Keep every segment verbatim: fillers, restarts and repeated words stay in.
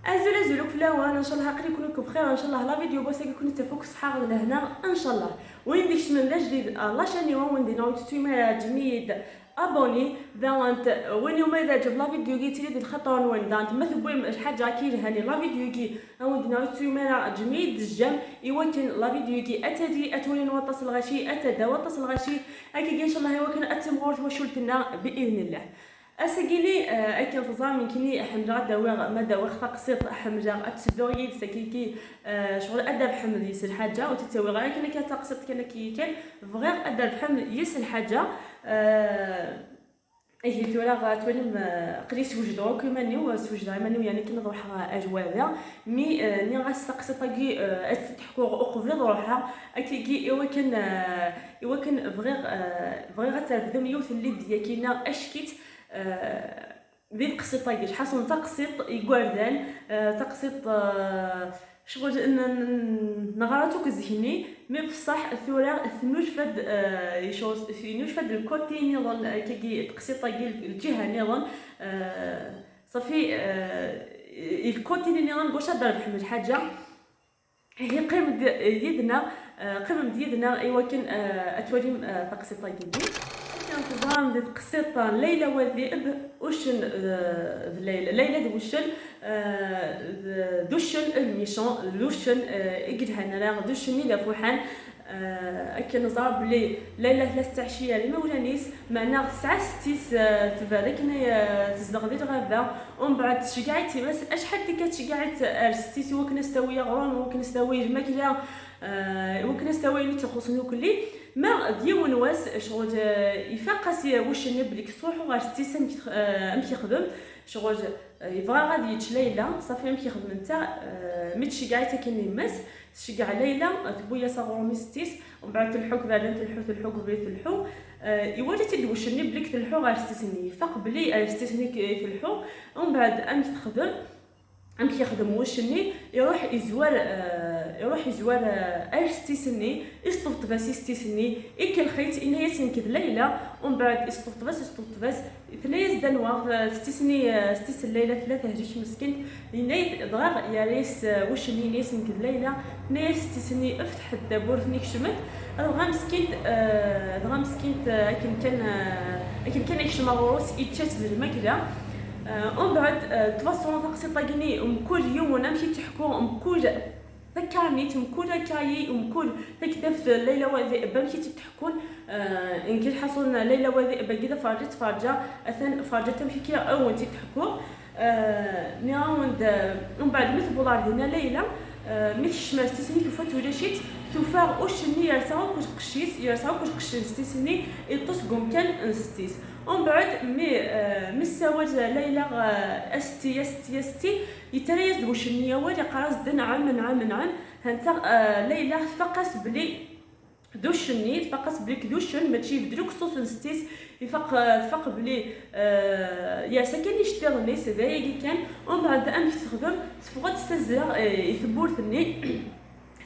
Azul azul akk fell-awen, ncallah aql-iken akk bxir, ncallah la vidéo n wass-agi ad ken-tafuk ṣṣeḥḥa d lehna, ncallah. Win d-ikecmen d ajdid ar la chaîne-iw, win d-yenna ur tettum ara, ǧǧem-iyi-d abonné, daɣen win umi d-teɛǧeb la vidéo-agi tili di lxaṭer-nwen, daɣen ma tewwim lḥaǧa akka yelhan i la vidéo-agi, win d-yenna ur tettum ara, ǧǧem-iyi-d j'aime, iwakken la vidéo-agi ad tali ad twalin waṭas n lɣaci, ad tadda waṭas n lɣaci, akkagi ncallah iwakken ad timɣur twacult-nneɣ bi idnillah. Ass-agi-ni, eh, akken teẓram, nekkini ḥemmleɣ ad d-awiɣ, ma d-awiɣ taqsiṭ, ḥemmleɣ ad tt-dduɣ yid-s, akkagi, eh, ccɣel ad d-rebḥem yis lḥaǧa, ur tt-ttawiɣ ara kan akka d taqsiṭ kan, akkagi kan, bɣiɣ ad d-rebḥem yis lḥaǧa. Eh, ihi tura, eh, twalim, eh, aql-i swejdeɣ akk iman-iw, eh, swejdeɣ iman-iw, yani kan ad ruḥeɣ, eh, ar wara, mi, eh, nniɣ-as taqsiṭ-agi, eh, ad tt-id-ḥkuɣ uqbel ad ruḥeɣ, akkagi iwakken, eh, iwakken bɣiɣ, eh, bɣiɣ ad trefdem yiwet n lidya-kina ackit, eh, di tqsiṭ-agi, ḥaṣun taqsiṭ igerdan, eh, taqsiṭ, eh, ccɣel n-, n-, neɣra-tt akk zik-nni, mi beṣṣeḥ tura tennulfa-d, eh, ccɣel, tennulfa-d lkuti nniḍen, akkagi taqsiṭ-agi, lǧiha nniḍen, eh, ṣafi, eh, lkuti nniḍen gwac ad d-rebḥem lḥaǧa. Ihi qqim-d yid-neɣ, eh, qqimem-d yid-neɣ iwakken, eh, ad twalim, eh, taqsiṭ-agi-nni. Akken teẓram di tqsiṭ n Layla Wadiɛeb, uccen, eh, d Layla, Layla d wuccen, eh, d, d uccen, le méchant, d uccen, eh, i yelhan ara, d uccen i d afuḥan. Eh, akken neẓra belli Layla tella tettɛecci ar imawlan-is, meɛna tesɛa setti-s, eh, tebɛed akken ay, eh, tezdeɣ di lɣaba, umbeɛd tceggeɛ-itt yemma-s, acḥal tikkal tceggeɛ-itt ar setti-s iwakken ad s-tawi aɣrum, iwakken ad s-tawi lmakla, eh, iwakken ad s-tawi ayen i tt-ixuṣṣen ukkelli. Ma d yiwen wass, ccɣel, eh, ifaq-as wuccen-nni belli tettruḥu ɣer setti-s, amek tex-, eh, amek ixdem, ccɣel, eh, yebɣa ad yečč Layla, ṣafi amek ixdem netta, eh, mi tceggeɛ-itt akken yemma-s, tceggeɛ Layla, tewwi-yas aɣrum i setti-s, umbeɛd telḥu deg iberdan, telḥu, telḥu deg ubrid, telḥu. Eh, iwala-tt-id wuccen-nni belli telḥu ɣer setti-s-nni. Ifaq belli ar setti-s-nni i telḥu. Umbeɛd amek texdem? Amek yexdem wuccen-nni? Iruḥ izwar, eh, iruḥ izwar, eh, ar setti-s-nni, isṭebṭeb-as i setti-s-nni, ikellex-itt, yenna-yas nekk d Layla. Umbeɛd isṭebṭeb-as, isṭebṭeb-as, tenna-yas-d anwa, eh, setti-s-nni, eh, setti-s n Layla tella tehjic meskint. Yenna-yas, dɣa yerra-yas, eh, wuccen-nni, yenna-yas nekk d Layla. Tenna-yas setti-s-nni, ftḥet tawwurt-nni, kecmet. Dɣa meskint, eh, dɣa meskint, eh, akken kan, eh, akken kan yekcem ɣur-s, ičča-tt d lmakla. Eh, umbeɛd, eh, tbaṣṣura taqsiṭ-agi-nni, mkul yiwen amek i tt-teḥku, mkul takarnit, mkul akayi, mkul taktabt, Layla Wadiɛeb amek i tt-id-ḥekkun, eh, nekk lḥaṣun Layla Wadiɛeb-agi d aferǧa tferǧa, atan ferǧa amek akka awen-tt-id-ḥekkuɣ. Eh, nniɣ-awen-d, eh, umbeɛd mi tewweḍ ar dinna Layla, eh, mi tekcem ar setti-s-nni tufa-tt ulac-itt, tufa uccen-nni yersa akk lqecc-is, yersa akk lqecc n setti-s-nni, iṭṭes deg umkan n setti-s. Umbeɛd mi, eh, mi tessawal Layla, eh, a setti, a setti, a setti, yettarra-yas-d wuccen-nni awal, yeqqar-as-d nɛem, nɛem, nɛem. Hanta, eh, Layla tfaq-as belli d uccen-nni, tfaq-as belli d uccen, mačči ibeddel akk ṣṣut n setti-s, ifaq, eh, tfaq belli, eh, yersa kan iceṭṭiḍen-is, d ayagi kan. Umbeɛd amek texdem? Teffeɣ-d s tazzla, eh, i tewwurt-nni.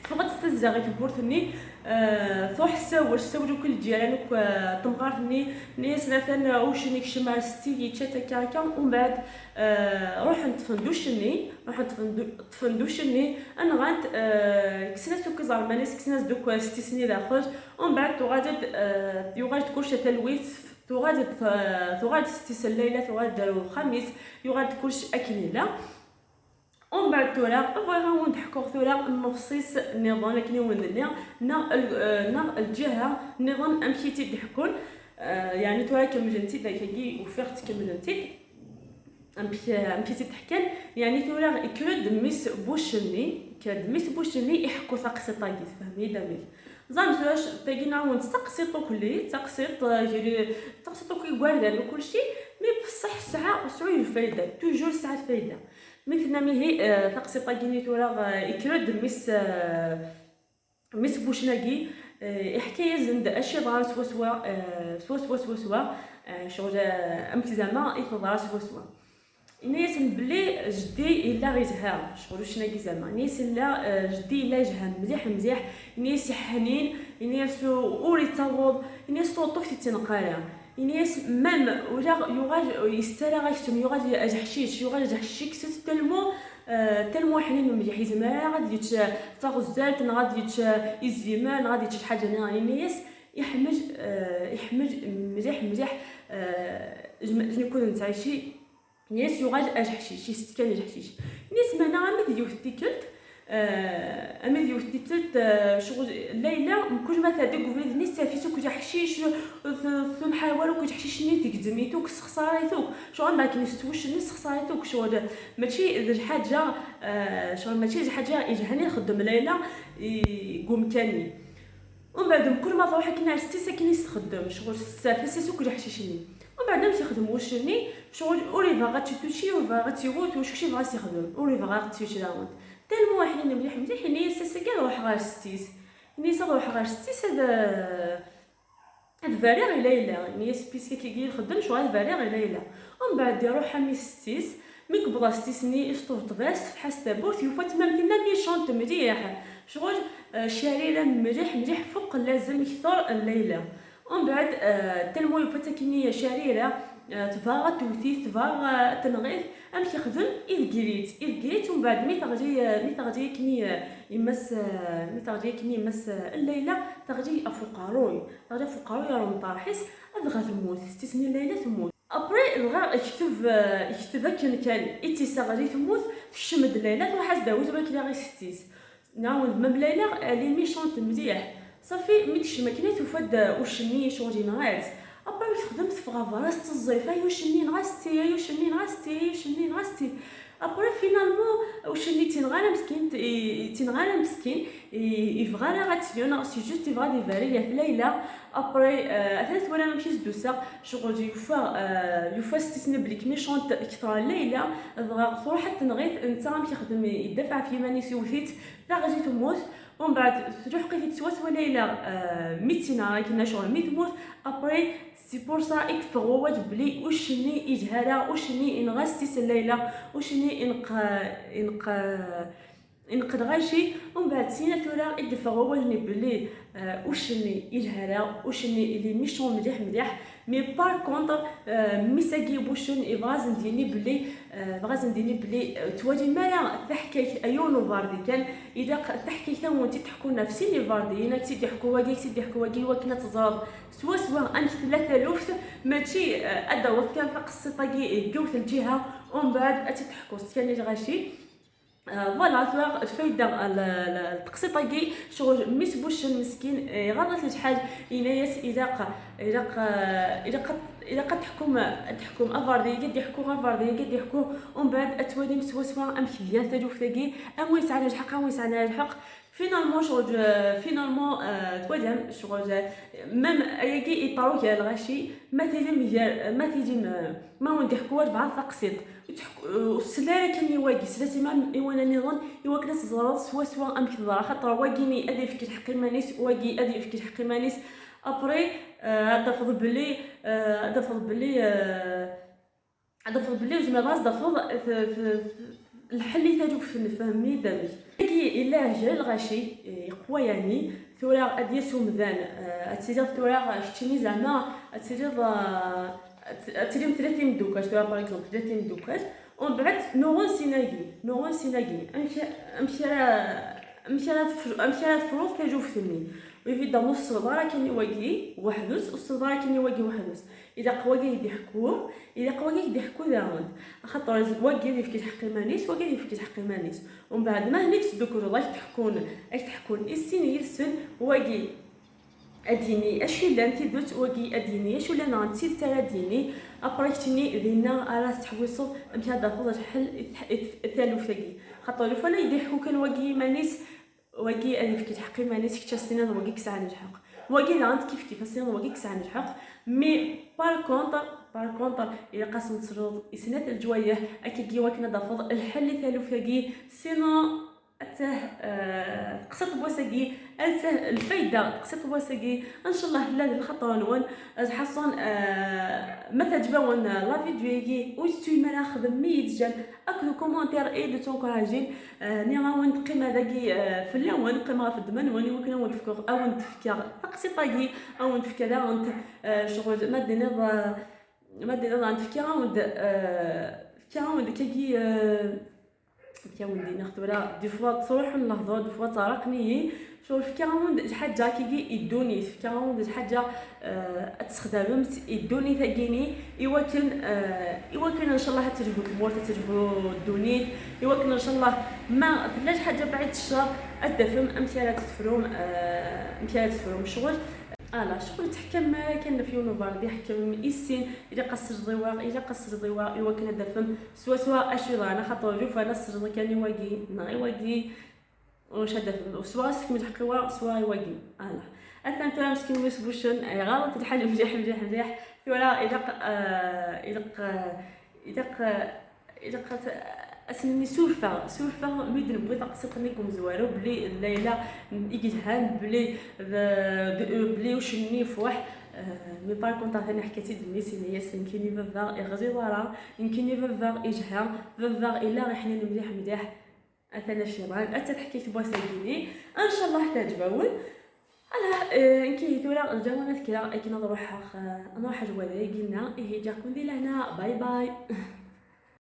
Teffeɣ-d s tazzla i tewwurt-nni, eh, truḥ tessawel, tessawel akk i lǧiran akk, eh, n temɣart-nni, tenna-yasen atan, eh, uccen ikcem ar setti, yečča-t akka akka, umbeɛd, eh, ruḥen ṭṭfen-d uccen-nni, ruḥen ṭṭfen-d, ṭṭfen-d uccen-nni, nɣan-t, eh, kksen-as akk iẓerman-is, kksen-as-d akk setti-s-nni daxel, umbeɛd tuɣal-d, eh, yuɣal-d kullec ar talwit, tuɣal-d, eh, tuɣal-d setti-s n Layla, tuɣal-d ar uxxam-is, yuɣal-d kullec akken yella. Umbeɛd tura, bɣiɣ ad wen-d-ḥkuɣ tura nnefṣ-is nniḍen akken i wen-d-nniɣ, neɣ l-, eh, neɣ lǧiha nniḍen amek i tt-id-ḥekkun, eh, yeɛni tura kemmlent-id, akkagi ufiɣ-tt kemmlent-id. Amek, eh, amek i tt-id-ḥkan? Yeɛni tura ikker-d mmi-s n wuccen-nni, ikker-d mmi-s n wuccen-nni iḥekku taqsiṭ-agi, tfehmem-iyi-d amek? Ẓan tura c-, tagi nɛawen d taqsiṭ ukkelli, d taqsiṭ, eh, gar-, d taqsiṭ akk igerdan u kulci, mi beṣṣeḥ tesɛa, tesɛu lfayda, toujours tesɛa lfayda. Mi tennam ihi, eh, taqsiṭ-agi-nni tura, eh, ikker-d mmi-s, eh, mmi-s n wuccen-agi, eh, iḥka-yasen-d acu yeḍran swaswa, eh, swaswa, swaswa, eh, ccɣel, eh, amek zama i teḍra swaswa. Yenna-yasen belli jeddi yella yezha, ccɣel uccen-agi zama. Yenna-yasen la, eh, jeddi yella yezha mliḥ, mliḥ. Yenna-yas iḥnin, yenna-yas u-, ur yettaweḍ, yenna-yas tuṭṭuft ur yettneq ara. Yenna-yas, même ula yuɣal yessetara aksum, yuɣal d ajeḥcic, yuɣal d ajeḥcic, kkset tellement Eh, tellement ḥnin mliḥ, yezmer ara ad yečč, eh, taɣezzalt, neɣ ad yečč, eh, izimer, neɣ ad yečč lḥaǧa-nni. Ini-as iḥemmel, eh, iḥemmel mliḥ, mliḥ, eh, jma-, jmaɛna kud nettɛici. Ini-as yuɣal ajeḥcic, yessetkan ajeḥcic. Ini-as meɛna armi d yiwet tikkelt, eh, armi d yiwet tikkelt, eh, ccɣel Layla, mkul ma tɛedda deg ubrid-nni, tettaf-it akk d aḥcic, t-, tenḥawer akk d aḥcic-nni, tegzem-it akk, tessexṣar-it akk. Ccɣel anda akken yestwec-nni, tessexṣar-it akk. Ccɣel mačči d lḥaǧa, eh, ccɣel mačči d lḥaǧa yelhan i txeddem Layla i, deg umkan-nni. Umbeɛd, mkul ma truḥ akken ar setti-s, akken i s-txeddem, ccɣel tettaf-as akk d aḥcic-nni. Umbeɛd, amek yexdem wuccen-nni? Ccɣel ur yebɣa ad tt-ituci, ur yebɣa ad tt-iwet, wacku yebɣa ad s-yexdem, ur yebɣa ad tt-yuc daɣen. Tellement ḥnin mliḥ, mliḥ, ini-as ass-agi ad ruḥeɣ ɣer setti-s. Ini-as ad ruḥeɣ ɣer setti-s ad, ad bariɣ i Layla. Ini-as puisque akka i txeddem, ccɣel ad bariɣ i Layla. Umbeɛd, iruḥ armi setti-s, mi yewweḍ ɣer setti-s-nni, isṭebṭeb-as, tefḥa-s tawwurt, yufa-tt même tinna méchante mliḥ. Ccɣel, eh, carira mliḥ, mliḥ, fuq llazem, kter n Layla. Umbeɛd, eh, tellement yufa-tt akkenni carira, eh, tebɣa ad tewwet-it, tebɣa, eh, ad tenɣ-it, amek yexdem? Idegger-itt, idegger-itt, umbeɛd mi teɣli, eh, mi teɣli akkenni, eh, yemma-s, eh, mi teɣli akkenni yemma-s, eh, n Layla, teɣli ɣef uqerruy, teɣli ɣef uqerruy ɣer umṭarḥ-is, dɣa temmut, setti-s-nni n Layla temmut. Après, dɣa yekteb, eh, yekteb akken kan i tt-isseɣli temmut, tekcem-d Layla, truḥ-as-d tawi-s ma kra i setti-s. Nɛawed, même Layla, elle est méchante mliḥ. Safi, mi tekcem akken, tufa-d uccen-nni, ccɣel yenɣa-tt. Après, mi texdem, teffeɣ ɣer berra, tetteẓẓif: "Ay uccen-nni yenɣa setti, ay uccen-nni yenɣa setti, ay uccen-nni yenɣa setti." Après, finalement, uccen-nni ur tt-yenɣi ara meskin, i, ur tt-yenɣi ara meskin, i, ur yebɣi ara ad tt-yaf, neɣ c'est juste yebɣa ad ibarek ɣef Layla. Après, euh, atan twala amek i s-d-tusa, ccɣel yufa, euh, yufa setti-s-nni belli méchante kter n Layla, dɣa truḥ ad tenɣ-it, netta amek yexdem, yeddafaɛ ɣef yiman-is, yewwet-itt, taɣzi temmut, umbeɛd tluḥeq-it-id swaswa Layla, euh, mi tt-yenɣa akken, ccɣel mi temmut. Après, c'est pour ça i yeffeɣ wawal belli uccen-nni ur yelhi ara, uccen-nni yenɣa setti-s n Layla, uccen-nni ineqq, ineqq, ineqq lɣaci. Umbeɛd sina tura i d-iffeɣ wawal-nni belli, euh, uccen-nni ur yelhi ara, uccen-nni il est méchant mliḥ mliḥ. Mais par contre, euh, mmi-s-agi n wuccen yebɣa ad sen-d-yini belli, euh, yebɣa ad sen-d-yini belli, euh, ur tettwalim ara taḥkayt, ay yiwen uberdi kan, ilaq taḥkayt ad wen-tt-id-ḥkun ɣef sin iberdiyen, ad tt-id-iḥku wagi, ad tt-id-iḥku wagi, iwakken ad teẓreḍ swaswa amek tella taluft, mačči, euh, ad d-taweḍ kan taqsiṭ-agi deg yiwet lǧiha, umbeɛd ad tt-id-teḥkuḍ kan i lɣaci. Euh, voilà, tura lfayda, l-, l-, n teqsiṭ-agi, ccɣel mmi-s n wuccen meskin, eh, iɣaḍ-it lḥal, yenna-yas ilaq, ilaq, eh, ilaq ad, ilaq ad teḥkum, ad teḥkum aberdi-agi ad d-yeḥku, aberdi-agi ad d-yeḥku, umbeɛd ad twalim swaswa amek tga taluft-agi, anwa yesɛan lḥeqq, anwa yesɛan lḥeqq. Finalement, ccɣel, euh, finalement, euh, twalam, ccɣel, euh, même ayagi yeṭṭerḍ gar lɣaci, ma tilim gar, ma tilim, euh, ma wen-d-iḥku walbeɛḍ taqsiṭ, ur teḥku-, ur tsel ara kan i wagi, slet i ma-, i walan nniḍen, i wakken ad teẓreḍ swaswa amek teḍra, xaṭer wagini ad yefk lḥeqq iman-is, wagi ad yefk lḥeqq iman-is. Après, euh, ad tafeḍ belli, euh, ad tafeḍ belli, euh, ad tafeḍ belli ur tezmireḍ ad s-d-tafeḍ t-, t-, t-, lḥel i taluft n fehmi d amek. Wagi yella gar lɣaci, eh, yeqwa yani, tura ad d-yas umdan, eh, ad tiliḍ tura keččini zeɛma ad tiliḍ, eh, ad t-, ad tilim tlata imeddukal, tura par exemple tlata imeddukal, umbeɛd nuɣen sin-agi, nuɣen sin-agi, amek, amek ara, amek ara tef-, amek ara tefruḍ taluft-nni? Évidemment ur tselleḍ ara kan i wagi weḥd-s, ur tselleḍ ara kan i wagi weḥd-s. Ilaq wagi ad d-iḥku, ilaq wagi ad d-iḥku daɣen. Axaṭer wagi ad yefk lḥeqq iman-is, wagi ad yefk lḥeqq iman-is. Umbeɛd ma henni tettdukkuleḍ, ad k-d-ḥkun, ad k-d-ḥkun i sin yid-sen, wagi ad d-yini acu yellan tidet, wagi ad d-yini acu yellan neɣ d tidet ara d-yini. Après keččini dinna ara tettḥewwiseḍ amek ara d-tafeḍ lḥel i t-, i t-, i taluft-agi. Xaṭer lukan ad d-iḥku kan wagi iman-is, wagi ad yefk lḥeqq iman-is, kečč ad s-tiniḍ wagi i yesɛan lḥeqq. Wagi daɣen kif kif ad s-tiniḍ wagi i yesɛan lḥeqq. Mais par contre, par contre, ilaq ad sen-tesleḍ i snat leǧwayeh, akkagi wakken ad d-tafeḍ lḥel i taluft-agi. Sinon, attah, euh, teqsiṭ n wass-agi, attah lfayda n teqsiṭ n wass-agi. Ncallah tella di lxaṭer-nwen. Lḥaṣun, euh, ma teɛǧeb-awen, euh, la vidéo-agi, ur tettuyim ara xedmem-iyi-d j'aime akked ukumentaṛ i d-tettunkuṛajin. Euh, nniɣ-awen-d qqimeɣ dagi, euh, fell-awen, qqimeɣ ɣef ddemma-nwen i wakken ad wen-d-fkeɣ, ad wen-d-fkeɣ taqsiṭ-agi, ad wen-d-fkeɣ daɣen, euh, ccɣel, ma d-tiniḍ, euh, ma d-tiniḍ, fkiɣ-awen-d, euh, fkiɣ-awen-d akkagi, euh, Fkiɣ-awen-d, iniɣ tura, des fois ttruḥun lehdur, des fois ttɛerqen-iyi. Ccɣel fkiɣ-awen-d lḥaǧa kigi i ddunit, fkiɣ-awen-d lḥaǧa, eh, ad tessexdamemt i ddunit-agi-ni, iwakken, eh, iwakken ncallah ad terbu tmurt, ad terbu ddunit, iwakken ncallah ma tella lḥaǧa bɛid ccer, ad d-tafem amek ara tt-tefrum, eh, amek ara tt-tefrum ccɣel. Ala, ccɣel teḥkem kan ɣef yiwen uberdi, ḥkem i sin, ilaq ad s-tejdiwa, ilaq ad s-tejdiwa, iwakken ad d-tafem swaswa acu yeḍran, axaṭer llufan ad s-tejdiḍ kan i wagi, neɣ i wagi, ur necɛel ad d-tafem, swa ad s-tefkem lḥeqq i wa, swa i wagi. Ala. Atan tura meskin wis buccen, iɣaḍ-it lḥal mliḥ, mliḥ, mliḥ. Tura ilaq, eh, ilaq, eh, ilaq, eh, ilaq ad, ad s-nini surfeɣ, surfeɣ mi d-newwi taqsiṭ-nni deg umezwaru belli d Layla i yelhan, belli d, d, belli uccen-nni yefweḥ. Eh, mais par contre, atan yeḥka-tt-id mmi-s, yenna-yas, nekkini baba iɣli wara, nekkini baba yelha, baba yella iḥnin mliḥ, mliḥ. Atan acu yeḍran, ad teḥkayt n wass-agi-ni. Ncallah teɛǧeb-awen. Ala, eh, nekki tura lǧawan ad kkreɣ akken ad ruḥeɣ, eh, ad nruḥ ar wadayagi-nna. Ihi, ǧǧiɣ-ken di lehna. Bye bye.